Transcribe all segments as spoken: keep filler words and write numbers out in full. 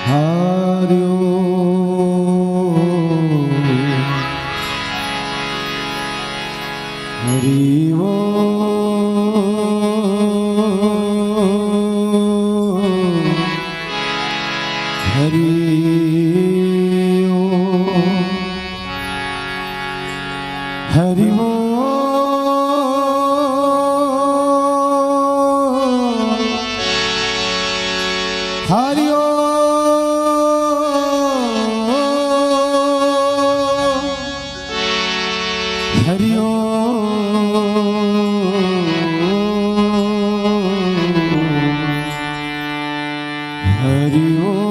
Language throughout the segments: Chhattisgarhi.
हरि ओम। हरि ओम। हरि ओम। हरि ओम। हरि ओम। हरि ओम। हरि ओम।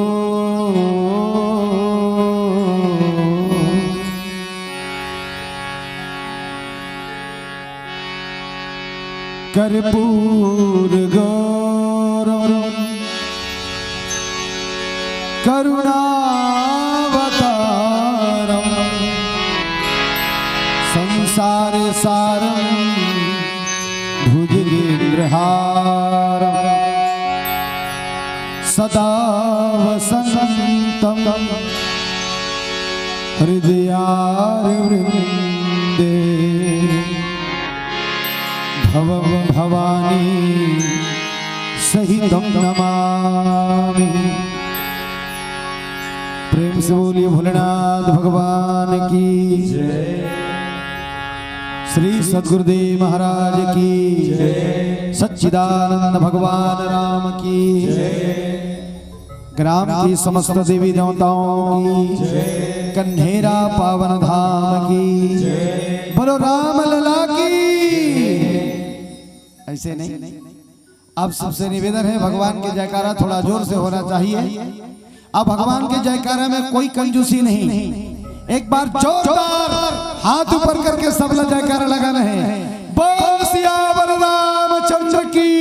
कर्पूर गौरम करुणावतारम संसार सारम भुजगेंद्रहारम सदा वसंतम हृदयारविंदे भवम भवानी सहितम नमामि। प्रेम से बोलिए भोलेनाथ भगवान की जय। श्री सद्गुरुदेव महाराज की जय। सच्चिदानंद भगवान राम की जय। ग्राम की समस्त देवी देवताओं की जय। कन्हेरा पावन धाम की जय। बोलो राम लला की। ऐसे नहीं, आप सबसे निवेदन है, भगवान के जयकारा थोड़ा जोर से होना चाहिए। अब भगवान के जयकारा में कोई कंजूसी नहीं। एक बार जोरदार हाथ ऊपर करके सबला जयकारा लगाना है। बोल सियावर रामचंद्र की।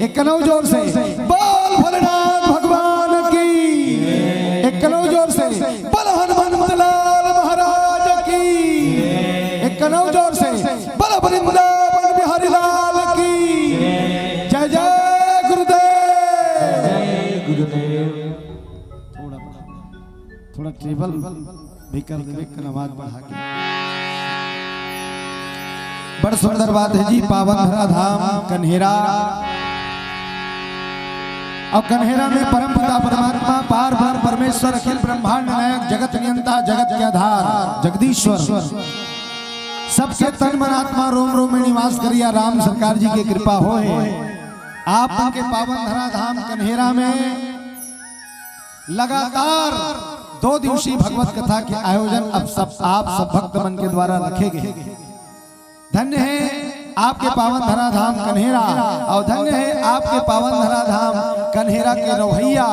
एक कनौ जोर से बोल भोलेनाथ भगवान की। एक कनौ जोर से बोल हनुमंत लाल महाराज की। एक कनौ जोर से बोल वृंदावन बिहारी लाल की। जय जय गुरुदेव। थोड़ा, थोड़ा टेबल भी कर देवे, कन आवाज बढ़ा के। बड़ सुंदर बात है जी, पावन धरा धाम कन्हेरा। और कन्हेरा में परम पिता परमात्मा, पार ब्रह्म परमेश्वर, अखिल ब्रह्मांड नायक, जगत नियंता, जगत के आधार, जगदीश्वर, सबके तन मन आत्मा रोम रोम में निवास करिया राम सरकार जी के कृपा होय। आप मन के पावन धरा धाम कन्हेरा में लगातार दो दिवसीय भगवत कथा के आयोजन अब सब, आप सब भक्त मन के द्वारा रखे गए। धन्य है आपके पावन धरा धाम कन्हेरा, और धन्य है आपके पावन धरा धाम कन्हेरा के रवैया,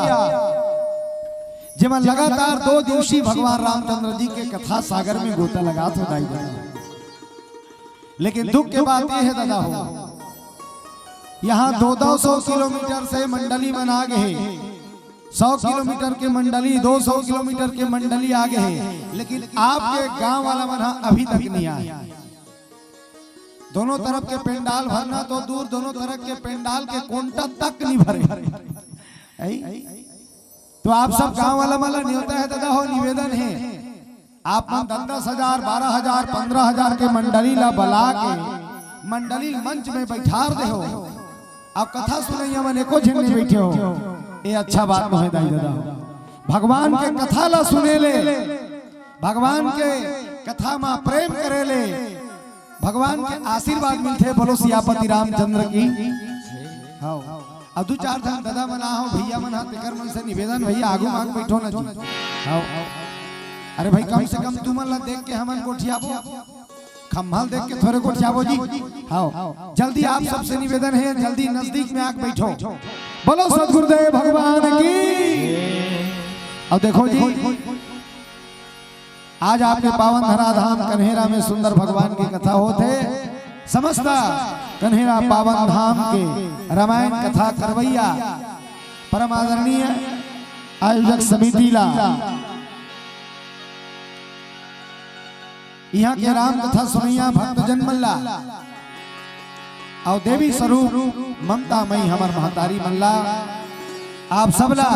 जेमन लगातार दो दिवसीय भगवान रामचंद्र जी के कथा सागर में गोता लगात हो दाई दाई। लेकिन दुख के बात ये है दादा हो, यहाँ दो दो सौ किलोमीटर से मंडली मन आ गए, सौ किलोमीटर के मंडली, दो सौ किलोमीटर के मंडली आ गए, लेकिन आपके गांव वाला मन ह अभी तक नहीं आए। दोनों तरफ के पंडाल भरना तो दूर, दोनों तरफ के पंडाल के कोंटा तक नहीं भरे। ऐ? तो आप सब गांव वाला मन ला न्योता है दादा हो, निवेदन है, आप मन दस दस हजार, बारह हजार, पन्द्रह हजार के मंडली ला बला के मंडली मंच में बैठार दे हो, अब कथा सुनैया मन एको झन नहीं बैठे हो, ये अच्छा बात नोहे दाई दादा। भगवान के कथा ला सुने ले, भगवान के कथा मा प्रेम करे ले, भगवान के आशीर्वाद मिलथे। बोलो सियापति रामचंद्र की। हाँ, अब दू चार झन दादा मन आ हो, भैया मन हा, तेकर मन से निवेदन, भैया आगू मांग बैठो ना जी। हाँ, अरे भाई, कम से कम तुमन ला देख के हमन गोठियाबो, खम्भा ल देख के थोरे गोठियाबो जी। हाँ, जल्दी आप सबसे निवेदन है, जल्दी नजदीक में आके बैठो। बोलो सदगुरुदेव भगवान की। अब देखो जी, आज आपके पावन धरा धाम कन्हेरा में सुंदर भगवान की कथा होत है। समस्त कन्हेरा पावन धाम के रामायण कथा करवैया परम आदरणीय आयोजक समिति ला, यहाँ के राम कथा सुनैया भक्तजन मन ला, अउ देवी स्वरूप ममता मई हमर महतारी मन ला, आप सबला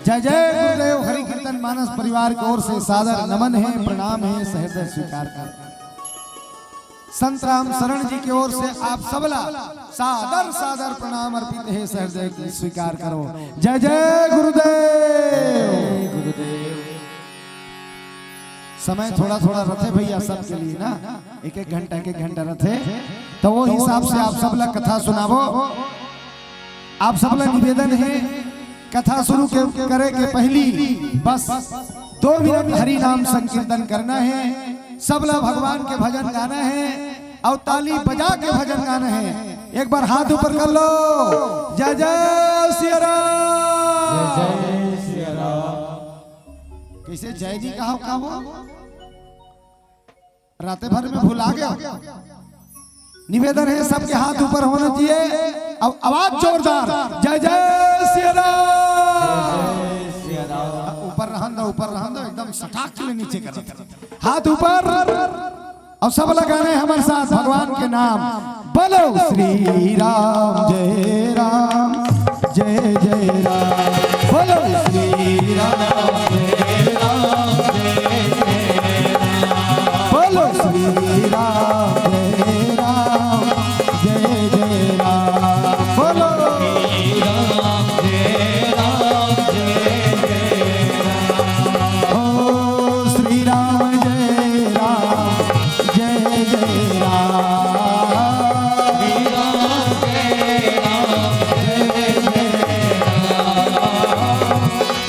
जय जय गुरुदेव। हरि कीर्तन मानस परिवार की ओर से सादर नमन है, प्रणाम है, सहृदय स्वीकार कर। संत राम शरण जी की ओर से आप सबला सादर सादर प्रणाम अर्पित है, सहृदय स्वीकार करो। जय जय गुरुदेव। गुरुदेव। समय थोड़ा थोड़ा रथे भैया सबके लिए ना, एक एक घंटा एक एक घंटा रथे, तो वो हिसाब से आप सबला कथा सुनाबो। आप सबला निवेदन है, कथा शुरू के करे के पहली बस दो मिनट हरि नाम संकीर्तन करना है। सबला भगवान के भजन गाना है और ताली बजा के भजन गाना है। एक बार हाथ ऊपर कर लो। जय जय सिया राम। जय जय सिया राम। कैसे जय जी कहा, कहा वो? राते भर में भुला गया। निवेदन है, सबके हाथ ऊपर होना चाहिए। अब आवाज जोरदार, जय जय सिया राम। ऊपर रहन दो, ऊपर रहन दो, एकदम सटाक ले नीचे कर। हाथ ऊपर। और सब लगाने हमारे साथ भगवान के नाम। बोलो श्री राम जय राम जय जय राम। बोलो श्री राम जय राम जय जय राम। बोलो श्री राम जय राम जय जय राम। बोलो श्री राम जय राम जय जय राम। ओ श्री राम जय राम जय जय राम। श्री राम जय राम जय जय राम।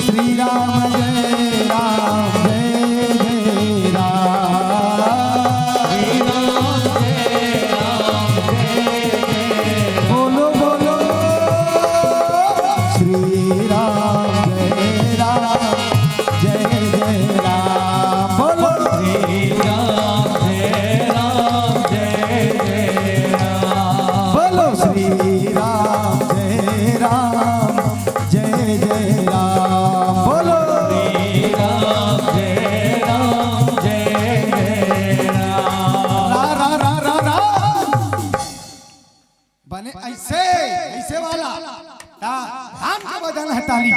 श्री राम जय राम जय जय राम। श्री राम जय राम जय जय राम। बोलो बोलो। श्री राम जय राम जय जय राम। बोलो श्री राम जय राम जय जय राम। बोलो श्री राम जय राम जय जय राम। बोलो श्री राम जय राम जय जय राम। रा, रा, रा, रा, रा। बने ऐसे, ऐसे वाला। ता, धान के बजन है ताली।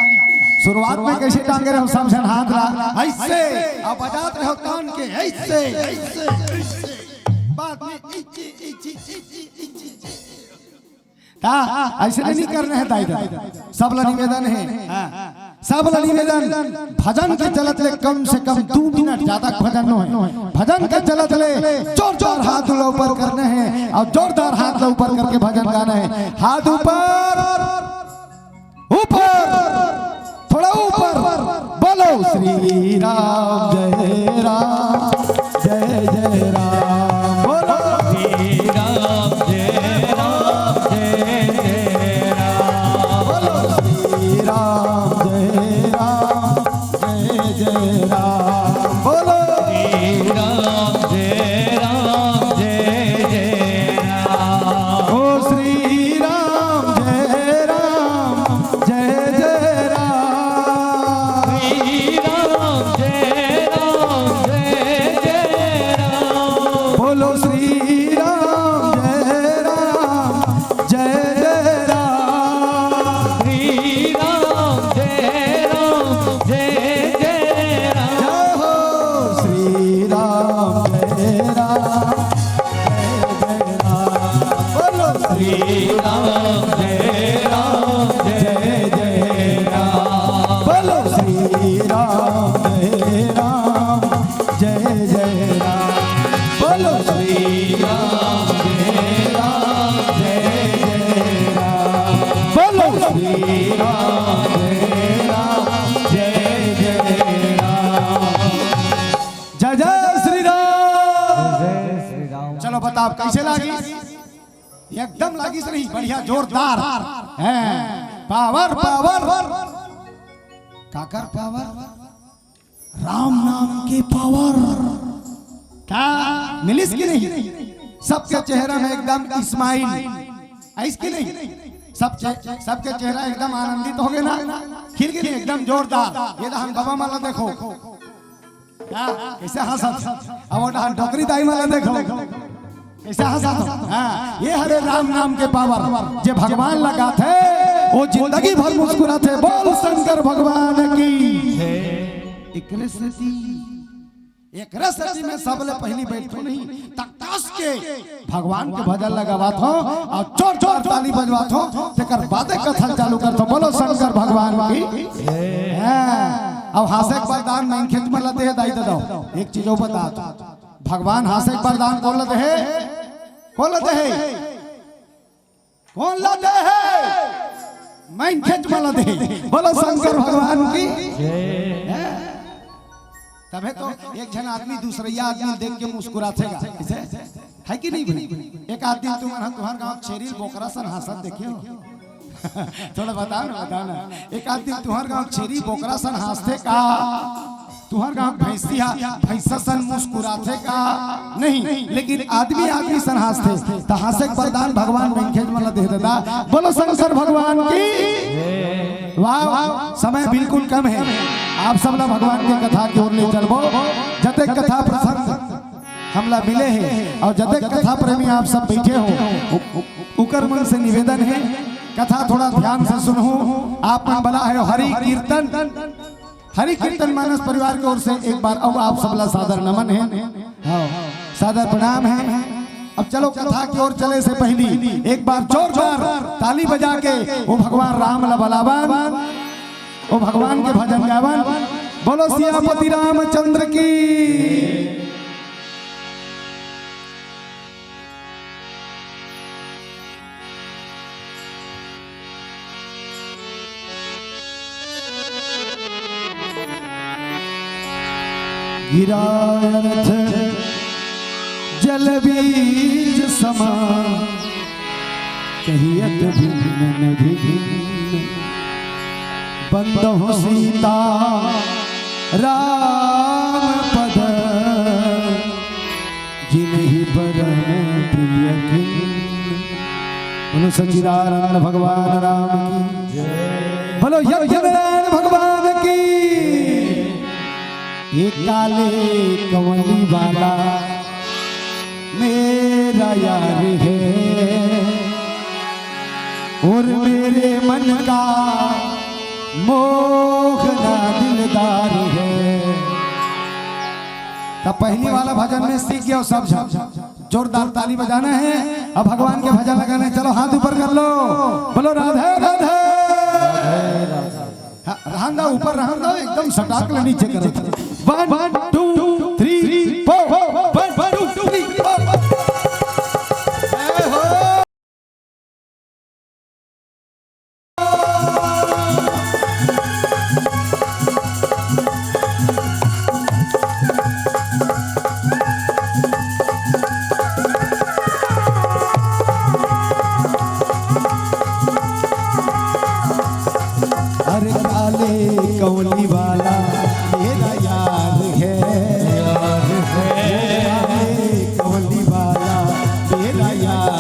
शुरुआत में कैसे टांगे रहो, सब झन हाथ ला, ऐसे। अब बजात रहो तान के, ऐसे, ऐसे, ऐसे। बाद में इची, इची, इची, इची, इची। ता, ऐसे नहीं करना है दाई दादा। सब ला निवेदन है। हाँ। सब ला निवेदन, भजन के चलत ले कम से कम दू मिनट, ज्यादा भजन नो है। भजन के चलत ले जोरदार हाथ ला ऊपर करना है और जोरदार हाथ ला ऊपर करके भजन गाना है। हाथ ऊपर, ऊपर, थोड़ा ऊपर। बोलो श्री राम जय राम जय जय राम। बोलो श्री राम जय राम जय जय राम। बोलो श्री राम जय राम जय जय राम। बोलो श्री राम जय राम जय जय राम। ओ श्री राम जय राम जय जय राम। श्री राम जय राम जय जय राम। बोलो श्री राम जय राम जय जय राम। श्री राम जय राम जय जय राम। जय हो श्री राम जय राम जय जय राम। बोलो श्री राम जय राम जय जय राम। बोलो श्री राम जय राम जय जय राम। बोलो श्री राम जय राम जय जय राम। बोलो श्री राम जय राम जय जय राम। जय जय श्री राम। जय श्री राम। चलो बताओ कैसे लागी? एकदम लागी सही, बढ़िया जोरदार। हैं, पावर, पावर। काकर पावर? राम नाम के पावर। का मिलिस कि नहीं? सबके चेहरा में एकदम स्माइल। आइस कि नहीं? सब चे-, सबके चेहरा एकदम आनंदित हो गए ना? खिल के नहीं, एकदम जोरदार। ये तो हम बाबा माला देखो। हाँ, कैसे हंसत? अब वो डहा डोकरी दाई वाला देखो, कैसे हंसत? हाँ, ये हरे राम नाम के पावर, जे भगवान लगाथे, वो जिंदगी भर मुस्कुराथे। बोल शंकर भगवान कृष्ण जी, एकरे सेती मैं सबले पहिली बइठथों नहीं, त कस के भगवान के भजन ल गावत हों अउ जोरदार ताली बजवात हों, तेकर बादे कथा ल चालू करथों। बोलो शंकर भगवान की। हाँ, अब हाँसे के वरदान मनखेच मन ल दे हे दाई ददा। एक चीज अउ बता दो, भगवान हाँसे के वरदान कोन ल दे हे? कोन ल दे हे? कोन ल दे हे? मनखेच मन ल दे हे। बोलो शंकर भगवान की। तभे तो एक झन आदमी दूसरइया आदमी ल देख के मुस्कुराथे गा, कइसे? हे कि नहीं भाई? एक आदमी तुमन ह, तुंहर गाँव छेरी ल बोकरा सन हाँसत देखे हो? थोड़ा बताओ ना, बताओ ना। एक आदमी तुंहर गाँव छेरी बोकरा सन हाँसथे का? तुंहर गाँव भैंसी हा भैंसा सन मुस्कुराथे का? नहीं, लेकिन आदमी आदमी सन हाँसथे। त हाँसे के वरदान भगवान मनखेच मन ल दे हे ददा। बोलो शंकर भगवान की। वाह, समय बिल्कुल कम हे, आप सब ला भगवान के कथा के ओर ले चलबो। जतेक कथा प्रसंग हमला मिले हे अउ जतेक कथा प्रेमी आप सब बइठे हो, उ-, उ-, उकर मन से निवेदन हे, कथा थोड़ा ध्यान से सुनहू। आप मन बला हे हरि कीर्तन, हरि कीर्तन मानस परिवार के ओर से एक बार अउ आप सब ला सादर नमन हे, हाँ, सादर प्रणाम हे। अब चलो कथा के ओर चले से पहिली एक बार जोरदार ताली बजा के ओ भगवान राम ला बलावन, ओ भगवान के भजन गावन। बोलो सियापति रामचंद्र की। गिरा अर्थ जल बीज समा, कहियत भिन्न न भिन्न। बंदहु सीता राम पद, जिनहि परम प्रिय किन्न। बोलो सच्चिदानंद भगवान राम की। बोलो यज्ञ नारायण भगवान की। ये काले कमली वाला मेरा यार है और मेरे मन का मोहना दिलदार है। त पहिली वाला भजन में सीख गया सब झन। जोरदार ताली बजाना हे। अब भगवान के भजन लगाना हे। चलो हाथ ऊपर कर लो, बोलो राधे राधे। हाँ, रहन दो, ऊपर रहन दो, एकदम सटाक ले नीचे करो। One, two, three, four। One, two, three, four। जय हो। अरे काले कमली वाला मेरा यार है, यार है। काले कमली वाला मेरा यार